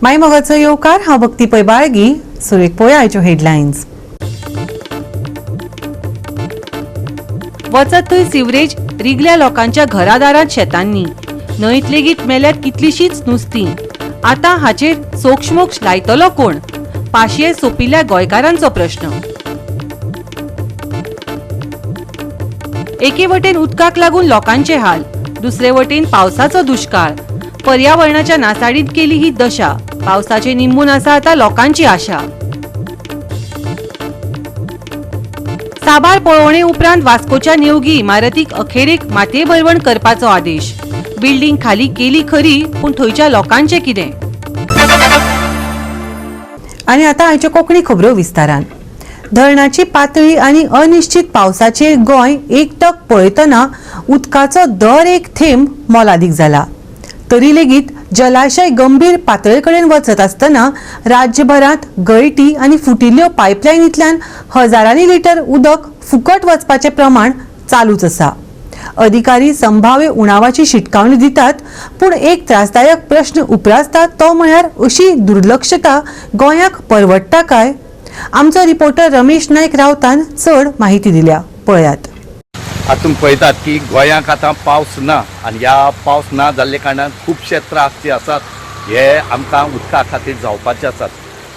माय मोगाचो येवकार. हांव भक्ती पै बाळगी. सुरेख पळोवया आयच्यो हेडलायन्स. वचत थंय सिवरेज रिगल्या लोकांच्या घरादारांत, शेतांनी, न्हंयत लेगीत मेल्यात कितलीशींच नुस्तीं. आतां हाचेर सोक्षमोक्ष लायतलो कोण? पाशये सोंपिल्ल्या गोंयकारांचो प्रश्न. एके वटेन उदकाक लागून लोकांचे हाल, दुसरे वटेन पावसाचो दुश्काळ. पर्यावरणाच्या नासाडीत केली ही दशा. पावसाचे निंबून आसा आता लोकांची आशा. साबार पळोवणे उपरांत वास्कोच्या नियोगी इमारतीक अखेरेक मातयेभरवण करपाचो आदेश. बिल्डिंग खाली केली खरी, पूण थंयच्या लोकांचें कितें? आनी आतां आयच्यो कोंकणी खबरो विस्तारान. धरणाची पातळी आनी अनिश्चित पावसाचेर गोंय एकटक पळयतना उदकाचो दर एक थेंब मोलादीक जाला. तरी लेगीत जलाशय गंभीर पातळे कडेन वचत आसतना राज्यभरांत गळटी आनी फुटिल्ल्यो पायपलायनींतल्यान हजारांनी लिटर उदक फुकट वचपाचें प्रमाण चालूच आसा. अधिकारी संभाव्य उणावाची शिटकावणी दितात, पूण एक त्रासदायक प्रश्न उप्रासता, तो म्हळ्यार अशी दुर्लक्षता गोंयाक परवडटा काय? आमचो रिपोर्टर रमेश नायक रावतान चड माहिती दिल्या, पळयात. आतां तुमी पळयतात की गोंयांक आतां पावस ना आनी ह्या पावस ना जाल्ले कारणान खुबशे त्रास जे आसात हे आमकां उदका खातीर जावपाचे आसात.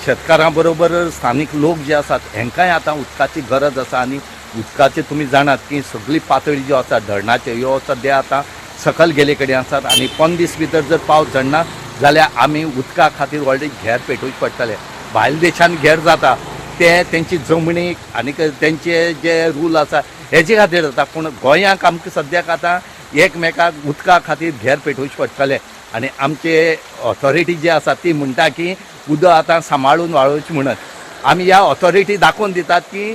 शेतकारां बरोबर स्थानीक लोक जे आसात हेंकांय आतां उदकाची गरज आसा. आनी उदकाची तुमी जाणात की सगळी पातळी ज्यो आसा धरणाच्यो ह्यो सद्या आतां सकयल गेले कडेन आसात. आनी 15 दीस भितर जर पावस झडना जाल्यार आमी उदका खातीर व्हडले घेर पेटोवचे पडटले. भायल्या देशान घेर जाता ते तेंची जमनीक आनी तेंचे जे रूल आसा हेजे खातीर जाता, पूण गोंयांक आमकां सद्याक आतां एकमेकाक उदका खातीर घेर पेटोवचे पडटले. आनी आमचे ऑथॉरिटी जी आसा ती म्हणटा की उदक आतां सांबाळून वाळोवचें म्हणून. आमी ह्या ऑथॉरिटी दाखोवन दितात की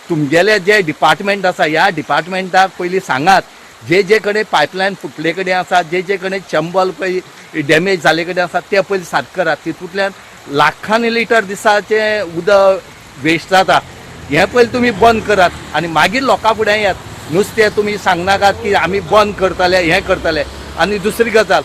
तुमगेले जे डिपार्टमेंट आसा, ह्या डिपार्टमेंटाक पयलीं सांगात, जे जे कडेन पायपलायन फुटले कडेन आसा, जे जे कडेन चंबल पळय डॅमेज जाल्ले कडेन आसा, ते पयलीं सारकें करात. तितूंतल्यान लाखांनी लिटर दिसाचें उदक वेस्ट जाता, हें पयलीं तुमी बंद करात आनी मागीर लोकां फुडें येयात. नुस्तें तुमी सांगनाकात की आमी बंद करतले, हें करतले. आनी दुसरी गजाल,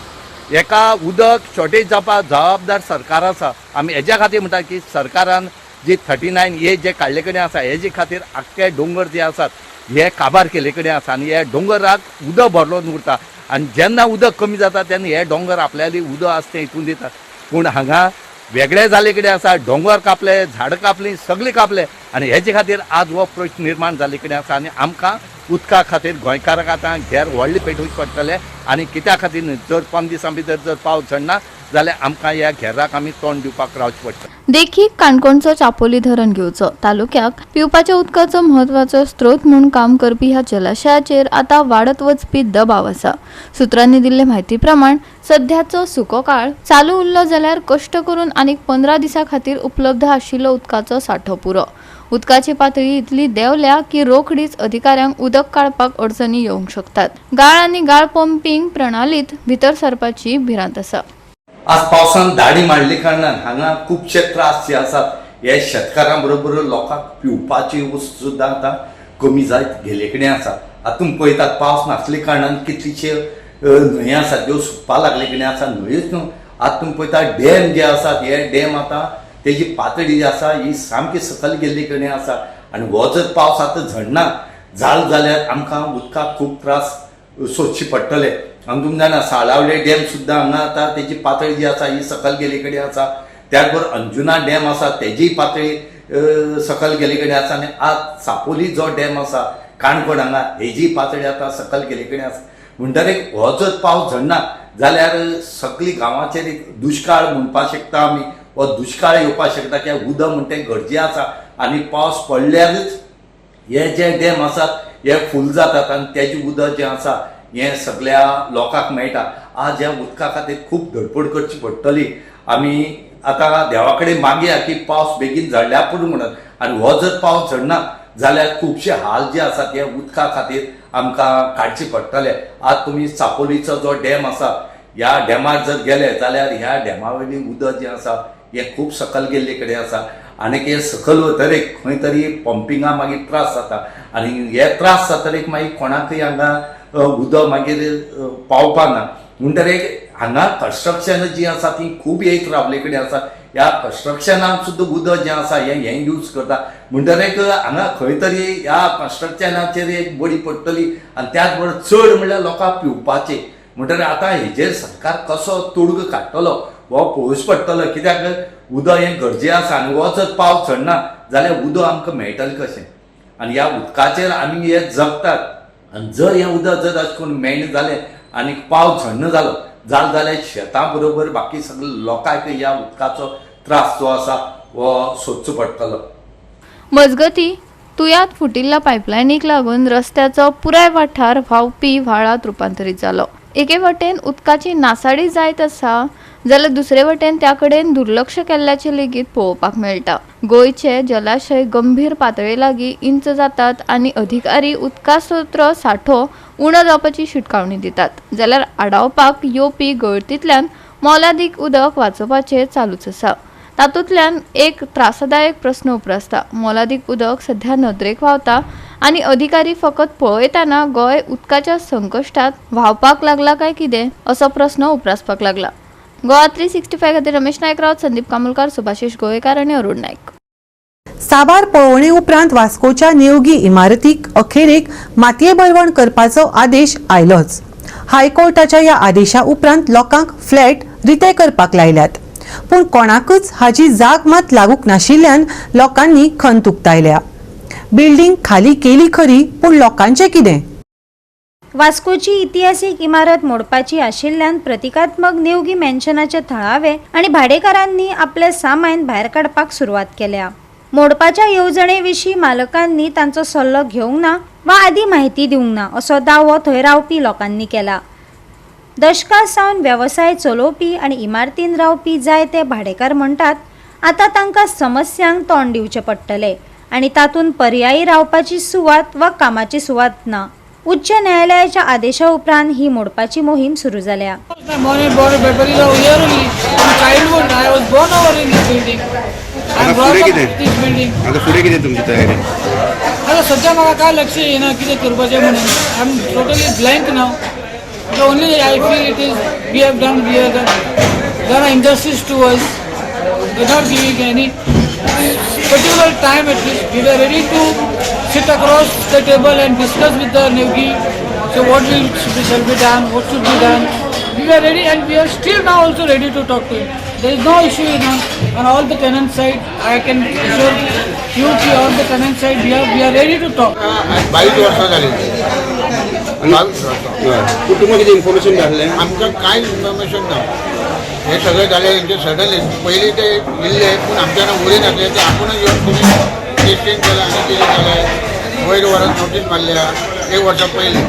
हेका उदक शॉर्टेज जावपाक जबाबदार सरकार आसा. आमी हेज्या खातीर म्हणटा की सरकारान जी 39A जे काडले कडेन आसा, हेजे खातीर आख्खे दोंगर जे आसात हे काबार केले कडेन आसा. आनी हे दोंगराक उदक भरलोन उरता आनी जेन्ना उदक कमी जाता तेन्ना हे दोंगर आपल्याली उदक आसा तें हितून दितात. पूण हांगा वेगळे जाल्ले कडेन आसा. दोंगर कापले, झाडां कापली, सगळें कापले आनी हेजे खातीर आज हो प्रश्न निर्माण जाल्ले कडेन आसा. आनी आमकां उदका खातीर गोंयकारांक आतां घेर व्हडले पेटोवचे पडटले. आनी कित्या खातीर न्हय, जर 15 दिसां भितर जर पावस झडना जाल्यार आमकां ह्या घेराक आमी तोंड दिवपाक रावचें पडटलें. देखीक, काणकोणचो चापोली धरण घेवचो. तालुक्याक पिवपाच्या उदकाचो म्हत्वाचो स्त्रोत म्हूण काम करपी ह्या जलाशयाचेर आतां वाडत वचपी दबाव आसा. सुत्रांनी दिल्ले म्हायती प्रमाण, सध्याचो सुको काळ चालू उरलो जाल्यार कश्ट करून आनीक 15 दिसां खातीर उपलब्ध आशिल्लो उदकाचो सांठो पुरो. उदकाची पातळी इतली देंवल्या की रोखडीच अधिकाऱ्यांक उदक काडपाक अडचणी येवंक शकतात. गाळ आनी गाळ पंपींग प्रणालीत भितर सरपाची भिरांत आसा. आज पावसान दाडी मारली कारणान हांगा खुबशे त्रास जे आसात हे शेतकारां बरोबर लोकांक पिवपाची वस्त सुद्दां आतां कमी जायत गेले कडेन आसा. आतां तुमी पळयतात, पावस नासले कारणान कितलीशे न्हंयो आसात त्यो सुकपा लागले कडेन आसा. न्हंयोच न्हू, आतां तुमी पळयता डॅम जे आसात, हे डॅम आतां तेजी पातळी जी आसा ही सामकी सकयल गेल्ली कडेन आसा. आनी हो जर पावस आतां झडना जाल जाल्यार आमकां उदकाक खूब त्रास सोदचे पडटले. आनी तुमी जाणा, साळावले डॅम सुद्दां हांगा आतां तेजी पातळी जी आसा ही सकयल गेल्ली कडेन आसा. त्याच बरोबर अंजुना डॅम आसा, तेजीय पातळी सकयल गेल्ली कडेन आसा. आनी आज चापोली जो डॅम आसा काणकोण हांगा, हेजी पातळी आतां सकयल गेल्ली कडेन आसा. म्हणटकीर हो जर पावस झडना जाल्यार सगळी गांवाचेर एक दुश्काळ म्हणपाक शकता आमी. हो दुश्काळ येवपाक शकता, कित्याक उदक म्हणटा तें गरजे आसा. आनी पावस पडल्यारच हे जे डॅम आसात हे फूल जातात आनी तेजें उदक जें आसा हें सगळ्या लोकांक मेळटा. आज ह्या उदका खातीर खूब धडपड करची पडटली. आमी आतां देवा कडेन मागया की पावस बेगीन झडल्यार पुरो म्हणून. आनी हो जर पावस झडना जाल्यार खुबशे हाल जे आसात हे उदका खातीर आमकां काडचे पडटले. आज तुमी चापोलीचो जो डॅम आसा, ह्या डॅमार जर गेले जाल्यार ह्या डॅमा वयली उदक जें आसा हें खूब सकयल गेल्ले कडेन आसा. आनी हे सकयल वतरीक खंय तरी पंपिंगा मागीर त्रास जाता आनी हे त्रास जातरीक मागीर कोणाकय हांगा उदक मागीर पावपा ना. म्हणटरीर हांगा कन्स्ट्रक्शन जी आसा ती खूब येयत रावले कडेन आसा. ह्या कन्स्ट्रक्शनाक सुद्दां उदक जें आसा हें हें यूज करता. म्हणटकच हांगा खंय तरी ह्या कन्स्ट्रक्शनाचेर एक बडी पडटली आनी त्याच बरोबर चड म्हणल्यार लोकांक पिवपाचें. म्हणटकच आतां हेजेर सरकार कसो तोडगो काडटलो हो पळोवचो पडटलो, कित्याक उदक हें गरजें आसा आनी हो जर पावस चडना जाल्यार उदक आमकां मेळटलें कशें? आनी ह्या उदकाचेर आमी हे जगतात आनी जर हें उदक जर अशें करून मेळना जालें आनी पावस झडना जालो जालें जाल्यार शेतां बरोबर बाकी सगळे लोकांक ह्या उदकाचो त्रास जो आसा हो सोदचो पडटलो. मजगती तुयात फुटिल्ल्या पायपलायनीक लागून रस्त्याचो पुराय वाठार व्हांवपी व्हाळांत रुपांतरीत जालो. एके वटेन उदकाची नासाडी जायत आसा जाल्यार दुसरे वटेन त्या कडेन दुर्लक्ष केल्ल्याचें लेगीत पळोवपाक मेळटा. गोंयचे जलाशय गंभीर पातळे लागीं इंच जातात आनी अधिकारी उदका स्रोत सांठो उणो जावपाची शिटकावणी दितात, जाल्यार आडावपाक येवपी गळतींतल्यान मोलादीक उदक वाचोवपाचें चालूच आसा. तातूंतल्यान एक त्रासदायक प्रस्न उप्रासता. मोलादीक उदक सध्या नदरेक व्हांवता आनी अधिकारी फकत पळयतना गोंय उदकाच्या संकश्टात व्हांवपाक लागला काय कितें असो प्रस्न उप्रासपाक लागला. गोवा 365 खातीर रमेश नायक रावत, संदीप कामुलकार, सुभाषिश गोवेकार आनी अरुण नायक. साबार पळोवणे उपरांत वास्कोच्या नियोगी इमारतीक अखेरेक मातये भरवण करपाचो आदेश आयलोच. हायकोर्टाच्या ह्या आदेशा उपरांत लोकांक फ्लॅट रिते करपाक लायल्यात, पूण कोणाकच हाची जाग मात लागूंक नाशिल्ल्यान लोकांनी खंत उक्तायल्या. बिल्डींग खाली केली खरी, पूण लोकांचें कितें? वास्कोची इतिहासीक इमारत मोडपाची आशिल्ल्यान प्रतिकात्मक नेवगी मॅन्शनाचे थळावे आनी भाडेकारांनी आपलें सामान भायर काडपाक सुरवात केल्या. मोडपाच्या येवजणे विशीं मालकांनी तांचो सल्लो घेवंक ना वा आदी म्हायती दिवंक ना असो दावो थंय रावपी लोकांनी केला. दशकां सावन वेवसाय चलोवपी आनी इमारतीन रावपी जायते भाडेकार म्हणटात आतां तांकां समस्यांक तोंड दिवचें पडटलें आनी तातूंत पर्यायी रावपाची सुवात वा कामाची सुवात ना. उच्च न्यायालयाच्या आदेशा उपरांत ही मोडपाची मोहीम सुरू जाल्या. My born and brought up over here only. From childhood, I was born over in this building. I am आता brought फुडें up कितें? in this building. आता फुडें कितें तुमची तयारी? आता सध्या म्हाका काय लक्ष येना कितें करपाचें म्हणून. I am totally blank now. The only I feel it is we have done injustice to us without giving any particular time at least. We were ready to sit across the table and discuss with the Nevgi. So what will shall be done, what should be done. We were ready and we are still now also ready to talk to him. There is no issue in on all the tenant side. I can assure you ki on the tenant side we are ready to talk. 22 वर्सां जाली, 22 वर्सां. हय, पूण तुमकां कितें information बी आसलें? आमकां कांयच इन्फॉर्मेशन ना. हे सगळें जालें हेंचे सडनली. पयलीं ते इल्ले पूण आमच्यान उलय नासले, ते आपुणूच येवन तुमी टेस्टींग केलें आनी कितें जालें वयर व्हरोन नोटीस मारल्या एक वर्सा पयलीं.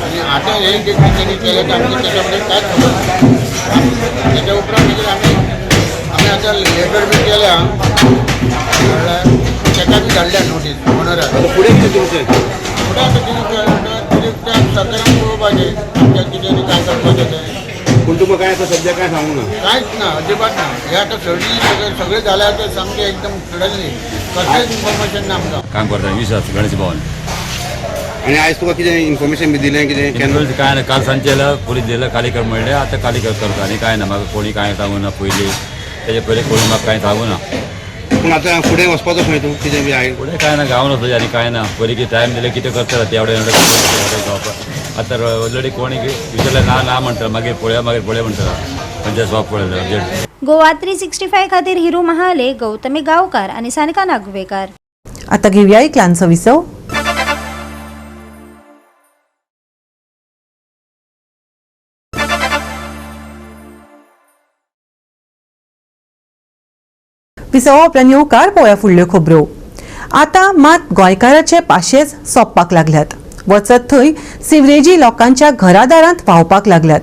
आनी आतां हें जे तेणी केलें तें आमकां तेच्या बद्दल कांयच खबर ना. तेच्या उपरांत मागीर आमी आतां लेटर बी केल्या, म्हणल्यार तेका बी धाडल्या नोटीस ओनराक. आता फुडें कितें तुमचें? फुडें आतां कितें कितें त्या सरकारान पळोवपाचें आमच्या कितें आनी काय करपाचें तें. पूण तुमकां काय आतां सद्या काय सांगूंक ना? कांयच ना, अजिबात ना. हे आतां सडनली सगळें सगळें जालें आतां सामकें एकदम सडनली, कसलेंच इन्फॉर्मेशन ना आमकां. काम करता विश्वास गणेश भवन. आनी आयज तुका कितें इन्फॉर्मेशन बी दिलें कितें केन्ना? इन्शुरन्स काय ना, काल सांजचे येयला, पुलीस दिलं खाली कर म्हणलें, आतां खाली कर करता आनी काय ना. म्हाका कोणी कांय सांगू ना पयलीं, तेजे पयलीं कोणी म्हाका कांय सांगू ना. पूण आतां फुडें वचपाचो खंय तूं कितें बी I? फुडें काय ना, गांवन वचपाचें आनी काय ना. पयलीं कितें टायम दिले कितें करता ते एवढे एवढे गावपाक. आतां ऑलरेडी कोणी विचारलें ना ना म्हणटा, मागीर पळोवया मागीर पळोवया म्हणटा. पंचायत शॉप पळयलें अर्जंट. गोवा 365 खातीर हिरू महाले, गौतमी गावकार आनी सानिका नागवेकार. आता घेवया एक ल्हानसो विसव. विसवा उपरांत येवकार. पळोवया फुडल्यो खबरो. आतां मात गोंयकाराचे पाशेच सोंपपाक लागल्यात. वचत थंय सिवरेजी लोकांच्या घरादारांत व्हांवपाक लागल्यात.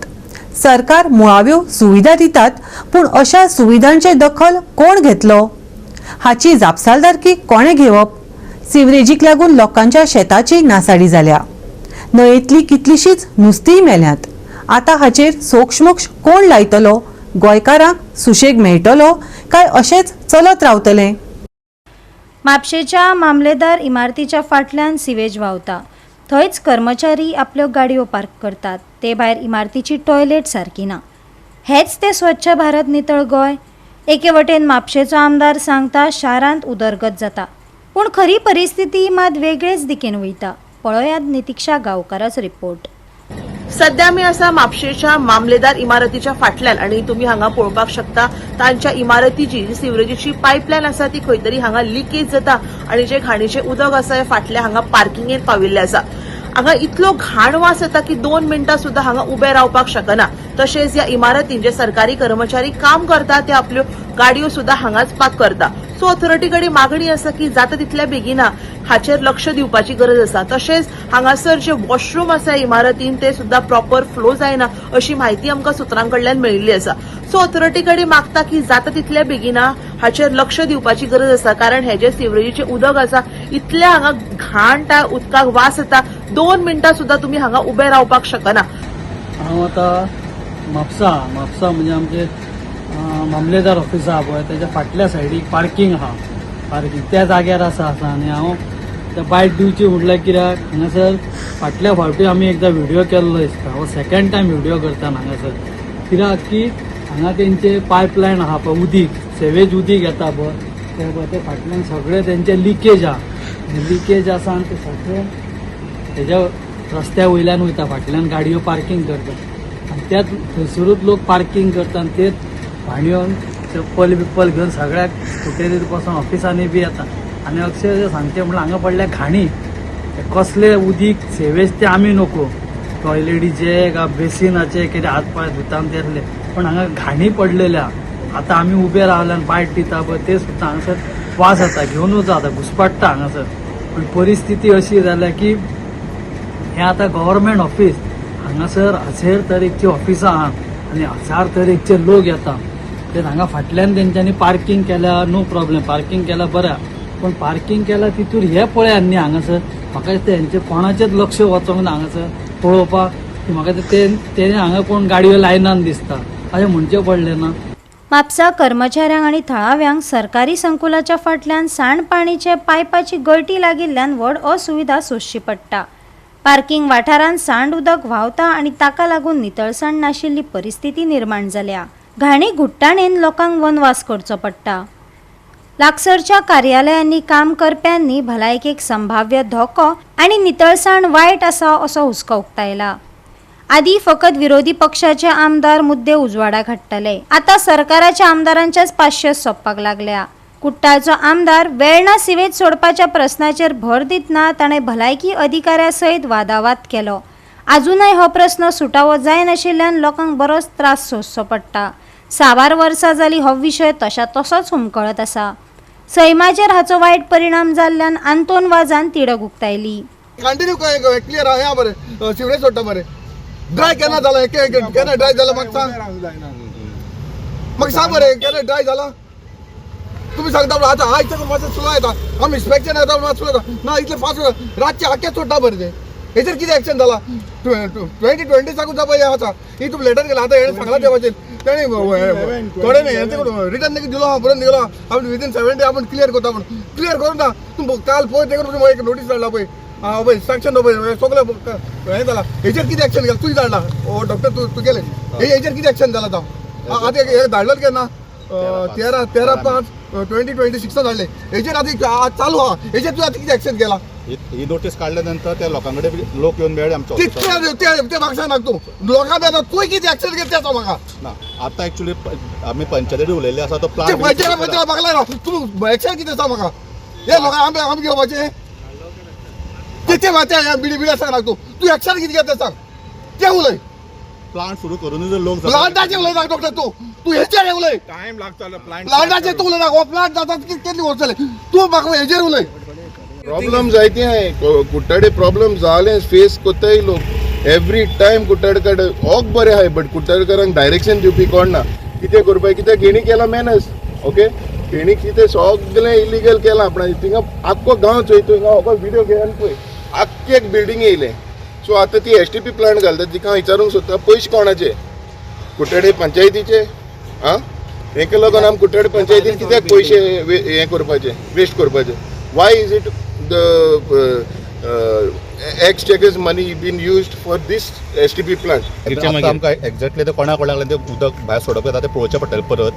सरकार मुळाव्यो सुविधा दितात, पूण अशा सुविधांचे दखल कोण घेतलो? हाची जापसालदारकी कोणें घेवप? सिवरेजीक लागून लोकांच्या शेताची नासाडी जाल्या. न्हंयेंतली कितलीशीच नुस्तींय मेल्यांत. आतां हाचेर सोक्षमोक्ष कोण लायतलो? गोंयकारांक सुशेग मेळटलो काय अशेंच चलत रावतलें? म्हापशेच्या मामलेदार इमारतीच्या फाटल्यान सिवेज व्हांवता. थंयच कर्मचारी आपल्यो गाडयो पार्क करतात. ते भायर इमारतीची टॉयलेट सारकी ना. हेच ते स्वच्छ भारत नितळ गोंय. एके वटेन म्हापशेचो आमदार सांगता शारांत उदरगत जाता, पूण खरी परिस्थिती मात वेगळेच दिकेन वयता. पळयात नितिक्षा गांवकाराचो रिपोर्ट. सध्या आमी आसा म्हापशेच्या मामलेदार इमारतीच्या फाटल्यान आणि तुम्ही हांगा पळोवपाक शकता तांच्या इमारतीची जी सिवरेजीची पायपलायन आसा ती खंय तरी हांगा लिकेज जाता आणि जे घाणीचें उदक आसा हे फाटल्या हांगा पार्किंगेन पाविल्लें आसा. हांगा इतलो घाण वास येता की 2 मिनटां सुद्दां हांगा उबे रावपाक शकना. तशेंच ह्या इमारतीन जे सरकारी कर्मचारी काम करता ते आपल्यो गाडयो सुद्दां हांगाच पार्क करता. सो ऑथॉरिटी कडेन मागणी आसा की जाता तितल्या बेगिना हाचेर लक्ष दिवपाची गरज आसा. तशेंच हांगासर जे वॉशरूम आसा इमारतीन ते सुद्दां प्रॉपर फ्लो जायना अशी म्हायती आमकां सुत्रां कडल्यान मेळिल्ली आसा. सो ऑथॉरिटी कडेन मागता की जाता तितल्या बेगिना हाचेर लक्ष दिवपाची गरज आसा, कारण हे जे सिवरेजीचें उदक आसा इतलें हांगा घाण त्या उदकाक वास येता, 2 मिनटां सुद्दां तुमी हांगा उबे रावपाक शकना. हांव आतां म्हापसा म्हणजे आमचे मामलेदार ऑफिस आहा पळय तेच्या फाटल्या सायडीक पार्किंग आहा, पार्किंग त्या जाग्यार आसा आनी हांव त्या बायट दिवची म्हटल्यार कित्याक हांगासर फाटल्या फावटी आमी एकदां व्हिडियो केल्लो दिसता, हो सेकंड टायम व्हिडियो करता हांगासर, कित्याक की हांगा तेंचे पायपलायन आहा पळय, उदीक सेवेज उदीक येता पळय तें पळय ते फाटल्यान सगळें तेंचे लिकेज आहा, लिकेज आसा आनी ते सगळें तेज्या रस्त्या वयल्यान वयता, फाटल्यान गाडयो पार्किंग करता आनी त्याच थंयसरूच लोक पार्किंग करता आनी तेच भाणयोन चप्पल बिप्पल घेवन सगळ्याक स्कुटरीर बसून ऑफिसांनी बी येता. आनी अक्षरशः सांगचें म्हणल्यार हांगा पडल्या घाणी, कसले उदीक सेवेज ते आमी नको, टॉयलेटीचे का बेसिनाचे कितें हात पांय धुता तेतले, पण हांगा घाणी पडलेल्या. आतां आमी उबे रावले आनी बायट दिता पळय ते सुद्दां हांगासर वास येता, घेवन वता आतां घुसपाडटा हांगासर. पण परिस्थिती अशी जाल्या की हें आतां गव्हर्मेंट ऑफिस, हांगासर हजार तरेकची ऑफिसां आहा आनी हजार तरेकचे लोक येता. ते हांगा फाटल्यान तेंच्यांनी पार्किंग केल्या, नो प्रॉब्लेम, पार्किंग केल्या बरें, पूण पार्किंग केल्या तितूर हे पळयात न्ही हांगासर म्हाका दिसता हेंचें कोणाचेंच लक्ष वचोंक ना हांगासर पळोवपाक की म्हाका तें हांगा कोण गाडयो लायनान दिसता अशें म्हणचें पडलें ना. म्हापसा कर्मचाऱ्यांक आनी थळाव्यांक सरकारी संकुलाच्या फाटल्यान सांडपाणीचे पायपाची गळटी लागिल्ल्यान व्हड असुविधा सोंसची पडटा. पार्किंग वाठारांत सांड उदक व्हांवता आनी ताका लागून नितळसाण नाशिल्ली परिस्थिती निर्माण जाल्या. घाणी घुट्टाणेन लोकांक वनवास करचो पडटा. लागसरच्या कार्यालयांनी काम करप्यांनी भलायकेक संभाव्य धोको आनी नितळसाण वायट आसा असो हुस्को उक्तायला. आदी फकत विरोधी पक्षाचे आमदार मुद्दे उजवाडाक हाडटाले, आतां सरकाराच्या आमदारांच्याच पाशयेंस सोंपपाक लागल्या. कुट्टाळचो आमदार वेर्णा सिवेज सोडपाच्या प्रस्नाचेर भर दितना ताणें भलायकी अधिकाऱ्या सयत वादावाद केलो. आजुनय हो प्रस्न सुटावो जायनाशिल्ल्यान लोकांक बरोच त्रास सोंसचो पडटा. साबार वर्सां जाली हो विशय तशा तसोच हुमकळत आसा. सैमाचेर हाचो वायट परिणाम जाल्ल्यान आंतोन वाजान तिडक उक्तायली. कंटिन्यू क्लियर आहा बरें, सिवरेज सोडटा बरें, ड्राय केन्ना जाला, केन्ना ड्राय जाला म्हाका सांग, म्हाका सांग बरें केन्ना ड्राय जाला तुमी सांगता. आतां आयज मातशें स्लो येता, आमी इन्स्पेक्शन येता मातशें स्लो येता ना, इतलें फास्ट रातचें आख्खें सोडटा बरें. तें हेचेर कितें एक्शन जाला? 2020 साकून जावपा हें आसा, ही तुमी लेटर केला आतां हेणें सांगलां ते भाशेन तेणी थोडे न्ही रिटर्न दिलो आहा, बरोवन दिलो आहा, विदीन 7 डे आपूण क्लियर करता म्हूण, क्लियर करूं ना. तूं काल पळय ते करून एक नोटीस धाडला पळय, आं पळय इन्स्ट्रक्शन पळय सगळें हें जाला, हेचेर कितें एक्शन केलां? तुवें धाडला ओ डॉक्टर तुगेलें हेचेर कितें एक्शन जाला? आतां आतां हें धाडलो केन्ना? 13/5/2026 धाडले. हेचेर आतां चालू आहा, हेचेर तुवें आतां कितें एक्शन केलां? ही नोटीस काडल्या नंतर त्या लोकां कडेन लोक येवन मेळ्ळे आमच्या तितले ते म्हाका सांगना तूं लोकां मेळटा, तूं कितें एक्शन घेतलें तें सांग म्हाका. ना आतां एक्चुअली आमी पंचायतीन उलयल्ले आसा, तो प्लान पंचायत म्हाका लायना, तूं एक्शन कितें सांग म्हाका. हे लोकांक आमी आमी घेवपाचें ते ते बिडी बिडी सांगना तूं, तूं एक्शन कितें घेतलें सांग, तें उलय. प्लांट सुरू करूनच लोक प्लांटाचें उलयना डॉक्टर तूं, तूं हेचेर उलय. टायम लागता प्लांट प्लांटाचेर तूं उलयना, हो प्लांट जाता कितले वर्स जाले, तूं म्हाका हेचेर उलय. प्रॉब्लम जायते आहे कुट्टाडे, प्रॉब्लम जाले फेस कोत्ताय लोक एवरी टायम. कुट्टाडे ओक बरें आहाय बट कुट्टाडकारांक डायरेक्शन दिवपी कोण ना, कितें करपाक, कित्याक हेणी केलां मॅनस. ओके, हेणी कितें सगळें इलिगल केलां आपणाचें. थिंगा आख्खो गांव चोय तूं, हिंगा हो विडियो घेवन पळय, आख्खे एक बिल्डींग येयलें. सो आतां ती STP plant घालता, तिका हांव विचारूंक सोदता पयशे कोणाचे? कुट्टाडे पंचायतीचे? आं, हेका लागून आमी कुट्टाडे पंचायतीन कित्याक पयशे हें करपाचे, वेस्ट करपाचे? Why is it the Exchequer's money been used for this STP plant. आतां आमकां एक्झॅक्टली ते कोणा कोणाक ते उदक भायर सोडप जाता तें पळोवचें पडटलें परत.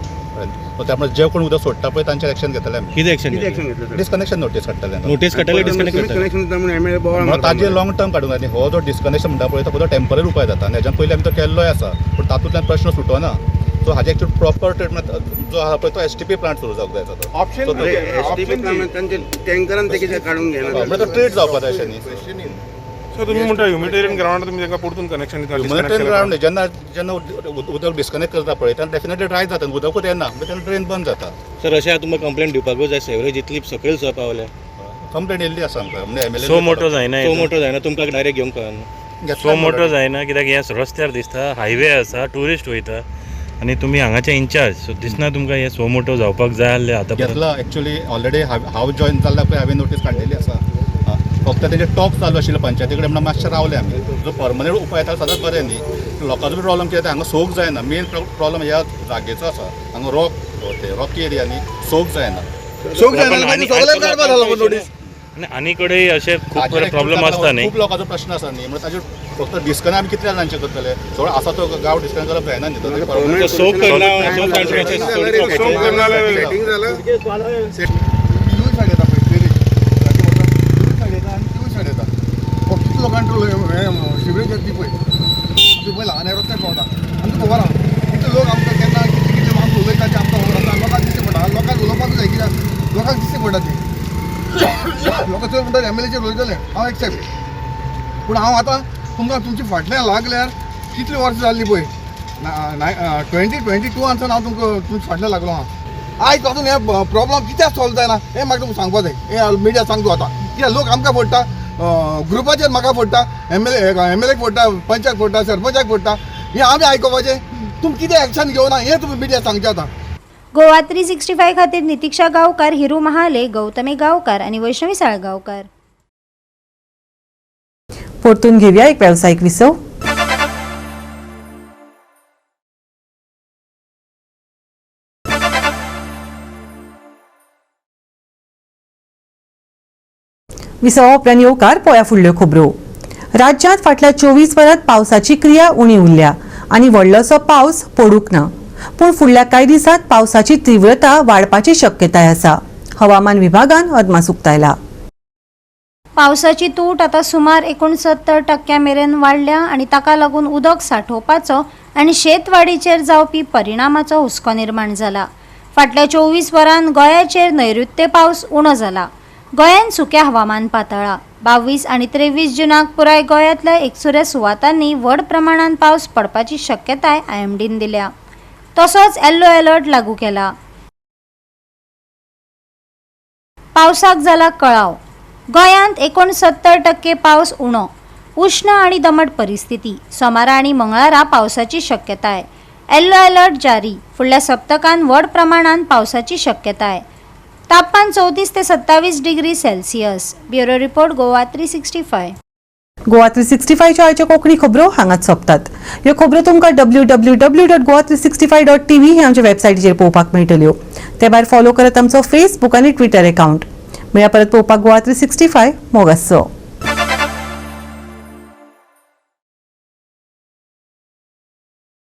त्यामुळे जे कोण उदक सोडटा पळय तांचेर एक्शन घेतले आमी. कितें एक्शन घेतलें? डिस्कनेक्शन नोटीस काडटले. नोटीस काडटले, डिस्कनेक्ट करतले. ताजेर लॉंग टर्म काडूंक जाय न्ही. हो जो डिस्कनेक्शन म्हणटा पळय तो टेम्पररी उपाय जाता आनी हेज्यान पयलीं आमी तो केल्लोय आसा, पूण तातूंतल्यान प्रश्न सुटना. सो हाजे एक्चुअली प्रॉपर ट्रिटमेंट जो आहा पळय तो एसटीपी प्लांट सुरू जावंक जाय. तो ट्रीट जावपाक जाय अशें न्ही. सो तुमी म्हणटा ह्युमॅनिटेरियन ग्रावंडार तुमी तांकां परतून कनेक्शन दिता? ह्युमॅनिटेरियन ग्रावंड जेन्ना जेन्ना उदक डिस्कनेक्ट करता पळय तेन्ना डेफिनेटली ड्राय जाता, उदकूच येना, मागीर तेन्ना ड्रेन बंद जाता. सर अशें तुमकां कंप्लेन दिवपाकूच जाय, सेवरेज इतली सकयल सुद्दां पावल्या. कंप्लेन येयल्ली आसा आमकां. म्हणजे एमएलए सो मोटो जायना, सो मोटो जायना, तुमकां डायरेक्ट घेवंक कळना. सो मोटो जायना कित्याक हें रस्त्यार दिसता, हायवे आसा, ट्युरिस्ट वयता आनी तुमी हांगाचे इन्चार्ज, सो दिसना तुमकां हें सो मोटो जावपाक जाय आहलें आतां? घेतला एक्चुअली ऑलरेडी हांव जॉयन जाल्ल्या पळय हांवें नोटीस काडलेली आसा. फक्त तेजे टॉक चालू आशिल्ले पंचायती कडेन म्हणून मातशें रावले आमी. जो परमनंट उपाय येता सदांच बरें न्ही. लोकांचो बी प्रॉब्लम कितें, हांगा सोक जायना. मेन प्रॉब्लम ह्या जागेचो आसा, हांगा रॉक ते रॉकी एरिया न्ही, सोक जायना. सोक जायना. आनी कडेन अशे खूब प्रॉब्लम आसता न्ही, खूब लोकांचो प्रश्न आसा न्ही. म्हणून ताजेर फक्त डिस्कनेक्ट आमी कितल्या जाणांचे करतले, सगळो आसा तो गांव डिस्कनेक्ट करप जायना न्ही. सोक करना. लोकांक सिवरेज येता ती पळय ती पळय ल्हान रस्त्यार पावता. आमकां खबर आहा कितले लोक आमकां केन्ना कितले कितले आमकां उलयता ते आमकां खबर आसा. लोकांक दिसते पडटा, लोकांक उलोवपाक जाय कित्याक लोकांक दिसते पडटा ते. लोकां चड म्हणटात एमएलएचेर उलयतले, हांव एक्सेप्ट, पूण हांव आतां तुमकां तुमची फाटल्यान लागल्यार कितली वर्सां जाल्ली पळय 2022 सावन हांव तुमकां तुमच्या फाटल्यान लागलो आहा. आयज पासून हे प्रॉब्लम कित्याक सॉल्व जायना हें म्हाका तुमकां सांगपा जाय. हें मिडिया सांगतो आतां कित्याक लोक आमकां पडटा, ग्रुपाचेर म्हाका पडटा, एमएलएक पडटा, पंचायत पडटा, सरपंचाक पडटा. हें आमी आयकुपाचें, तुमी कितें एक्शन घेवना हें तुमी मिडिया सांगचें आतां. गोवा 365 खातीर नितिक्षा गांवकार, हिरू महाले, गौतमी गांवकार आनी वैष्णवी साळगांवकार. परतून घेवया एक वेवसायीक विसव. विसवा उपरांत येवकार पळया फुडल्यो खबरो. राज्यांत फाटल्या 24 वरांत पावसाची क्रिया उणी उरल्या आनी व्हडलोसो पावस पडूंक ना, पूण फुडल्या कांय दिसांत पावसाची तीव्रता वाडपाची शक्यताय आसा. हवामान विभागान अदमास उक्तायला. पावसाची तूट आतां सुमार 69% मेरेन वाडल्या आनी ताका लागून उदक सांठोवपाचो आनी शेतवाडीचेर जावपी परिणामाचो हुस्को निर्माण जाला. फाटल्या 24 वरांत गोंयाचेर नैऋत्य पावस उणो जाला. गोंयांत सुक्या हवामान पातळा. 22 आनी 23 जुनाक पुराय गोंयांतल्या एकसुऱ्या सुवातांनी व्हड प्रमाणांत पावस पडपाची शक्यताय आयएमडीन दिल्या. तसोच येल्लो अलर्ट लागू केला. पावसाक जाला कळाव. गोंयांत 69% पावस उणो. उश्ण आनी दमट परिस्थिती. सोमारा आनी मंगळारा पावसाची शक्यताय. येल्लो अलर्ट जारी. फुडल्या सप्तकांत व्हड प्रमाणांत पावसाची शक्यताय. तापमान 34 ते 27 degree Celsius. Bureau report, Goa 365. Goa 365च्यो आयच्यो कोंकणी खबरो हांगाच सोंपतात. ह्यो खबरो तुमकां www.goa365.tv हे आमच्या वेबसायटीचेर पळोवपाक मेळटल्यो. ते भायर फॉलो करात आमचो फेसबूक आनी ट्विटर एकावंट. मेळया परत पळोवपाक गोवा 365. मोग आसचो.